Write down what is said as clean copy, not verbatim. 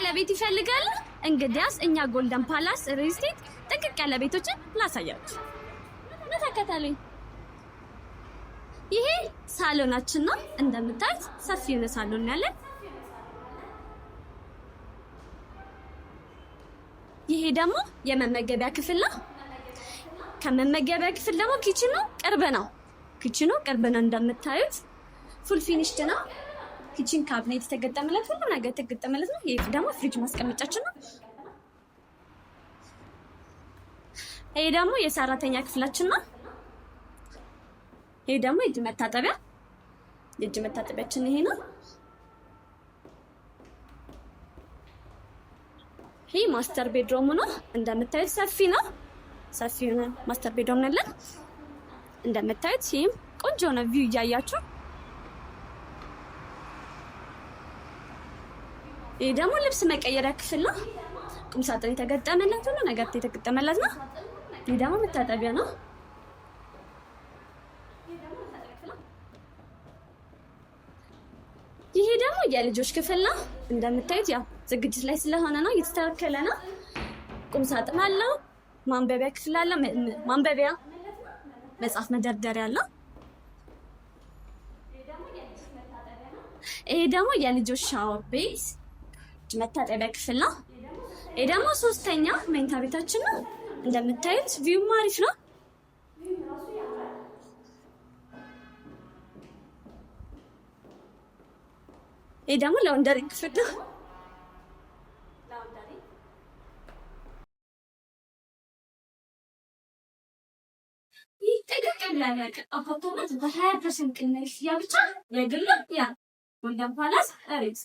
ያለ ቤት ይፈልጋሉ? እንግዲያስ እኛ ጎልደን ፓላስ ሪል ስቴት ጥንቅቅ ያለ ቤቶችን ላሳያችሁ። ተከተሉኝ። ይሄ ሳሎናችን ነው። እንደምታዩት ሰፊ የሆነ ሳሎን ያለን። ይሄ ደግሞ የመመገቢያ ክፍል ነው። ከመመገቢያ ክፍል ደግሞ kitchen ኑ ቅርብ ነው። Kitchen ኑ ቅርብ ነው። እንደምታዩት full finished ነው። Kitchen cabinet የተገጠመለት፣ ሁሉ ነገር የተገጠመለት ነው። ይሄ ደግሞ ፍሪጅ ማስቀመጫችን ነው። ይሄ ደግሞ የሰራተኛ ክፍላችን ነው። ይሄ ደግሞ የእጅ መታጠቢያችን ይሄ ነው። ይሄ master bedroom ኡ ነው። እንደምታዩት ሰፊ ነው። ሰፊ የሆነ master bedroom ነው ያለን። እንደምታዩት ይህም ቆንጆ ነው view እያያችሁ። ይሄ ደግሞ ልብስ መቀየሪያ ክፍል ነው። ቁም ሳጥን የተገጠመለት፣ ሁሉ ነገር የተገጠመለት ነው። ይሄ ደግሞ መታጠቢያ ነው። ይሄ ደግሞ የልጆች ክፍል ነው። እንደምታዩት ያው ዝግጅት ላይ ስለሆነ ነው፣ እየተስተካከለ ነው። ቁም ሳጥን አለው። ማንበቢያ ክፍል አለው። ማንበቢያ መጽሐፍ መደርደሪያ አለው። ይሄ ደግሞ የልጆች ሻወር ቤት መታጠቢያ ክፍል ነው። ይሄ ደግሞ ሶስተኛ መኝታ ቤታችን ነው። እንደምታዩት view ም አሪፍ ነው። ይሄ ደግሞ laundry ክፍል ነው። ይህ ጥቅቅ ያለቀ አፓርትመንት በ20% ቅናሽ፣ ያ ብቻ የግል ያ ጎልደን ፓላስ ሪል።